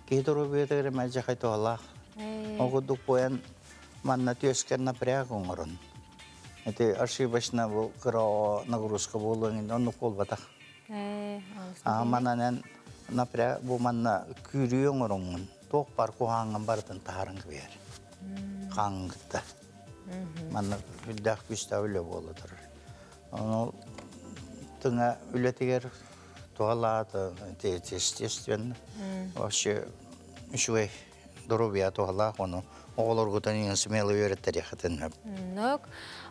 киһи доруобуйатыгар мэлдьэхэй туһалаах. Ол курдук буойан манна түөскэр напряг оҥорон. Ити ошибочно бу кыра нагрузка буолуон оннук буолбатах. А манан эн напряг бу манна күүрүү оҥороҥҥун туох бар куһааҥҥын барытын таһааран кэбиһэр. Хааҥҥын кытта. Манна үрдээх күүстээх үлэ буола турар. Ону тыҥа үлэтигэр туһалаата, естественно. Вообще үчүгэй доруобуйа туһалаах, ону оҕолоргутун иҥин смело үөрэттэриэххитин сөп. Нок.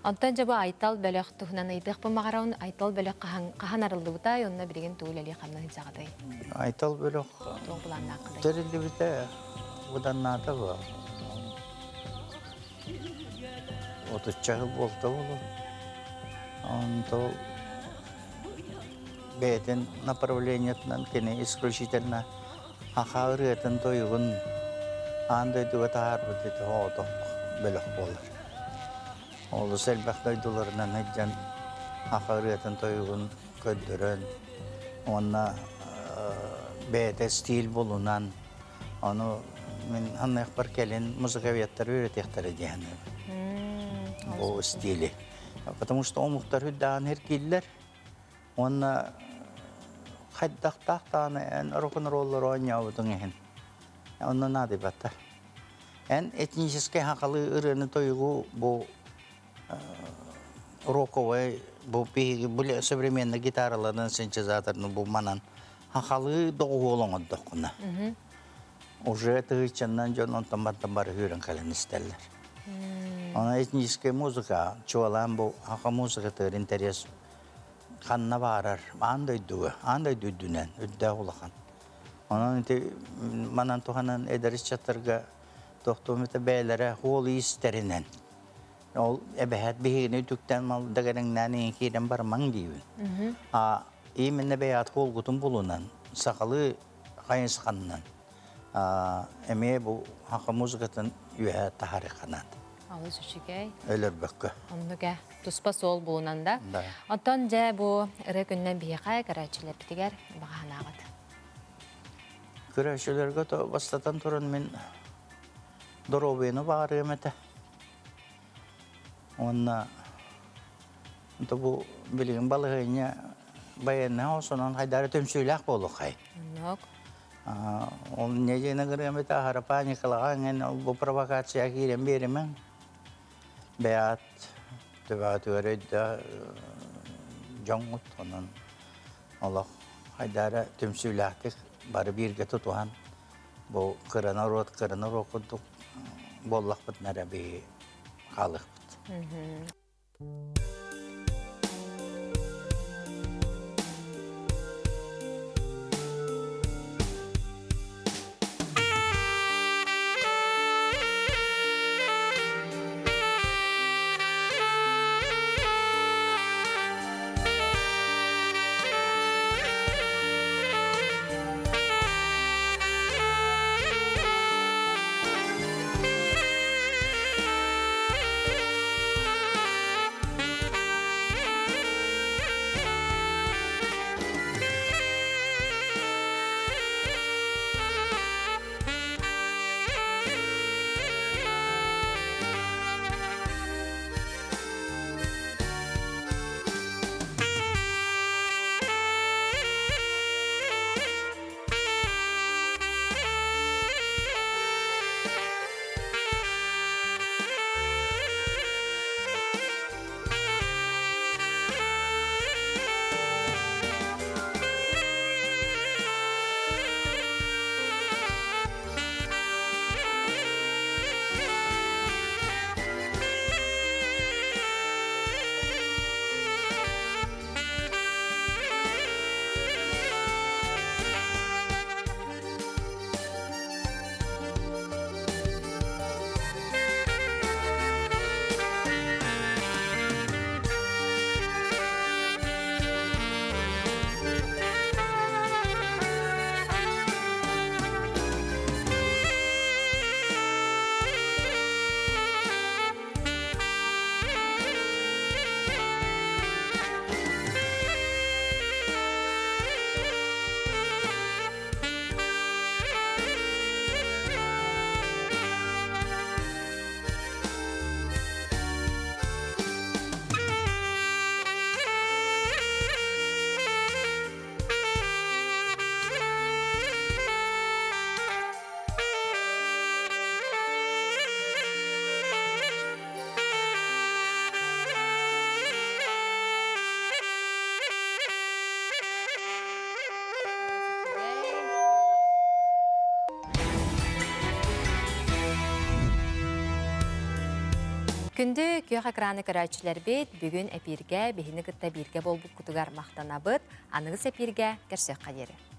Онтон дьэ бу Айтал бөлөх туһунан ыйытыахпын баҕарабын. Айтал бөлөх хаһан хаһан арыллыбытай, онно билигин тугу үлэлии хамнаһын саҕатай? Айтал бөлөх туох былааннааххытай? Тэриллибитэ быданнаата бу. Отучча сыл буолта буолуо. Онто бэйэтин направлениетынан кини исключительно саха ырыатын тойугун аан дойдуга таһаарбыт ити оҕотох бөлөх буолар. Олус элбэх дойдуларынан сылдьан саха ырыатын тойугун көрдөрөн уонна бэйэтэ стиль булунан ону мин саныахпар кэлин музыковедтар үөрэтиэхтэрэ диэн бу стили. Потому что омуктар үрдээн эркииллэр уонна хайдахтаах даҕаны эн рок-н-роллар оонньообутуҥ иһин онно наадыйбаттар. Эн этническэй хахалы ырыаны тойугу бу роковай бу биһиги современный гитараларынан синтезаторны бу манан хахалы доҕуһуол оҥордоххуна уже тыһыынчаннан дьон онтон бантан бары үүрэн кэлэн истэллэр. Она этническая музыка, чуолаан бу хаха музыкатыгар интерес ханна баарар, аан дойдуга, аан дойду үрдүнэн, үрдээх улахан. Онон ити манан туханан эдэр ыччаттарга тохтуом это бэйэлэрэ хуол истэринэн ол эбэһээт биһигини үтүктэн мал дэгэрэҥнээн иҥин киирэн барымаҥ диибин. А именно бэйэҕит хуолгутун булунан, сахалыы хайысханнан эмиэ бу хаха музыкатын үөһэ таһаарыахха Алыс үчүгэй. Өлөрбөккө. Оннук туспа суол булунан да. Оттон дьэ бу ырыа күнүнэн биһиэхэ көрөөччүлэрбитигэр баҕаһанаабыт. Көрөөччүлэргэ то бастатан туран мин доруобуйаны баҕарыам этэ. Уонна то бу билигин балаһыанньа байыаннай осонон хайдары түмсүүлээх буолуоххай. Оннук. Ол не гырыам этэ аһара паникалаҕа ҥэн бу провокация киирэн биэримэҥ. Бэйэҕит төбөҕүтүгэр өйдөө дьоҥҥут онон олох хайдара түмсүүлээхтик бары бииргэ тутуһан бу кыра норуот кыра норуот курдук буоллахпытына эрэ биһи хаалыахпыт. Күндү күөх экраны көрөөччүлэрбит, бүгүн эпииргэ биһини кытта бииргэ буолбуккутугар махтанабыт. Аныгыс эпииргэ көрсүөххэ диэри.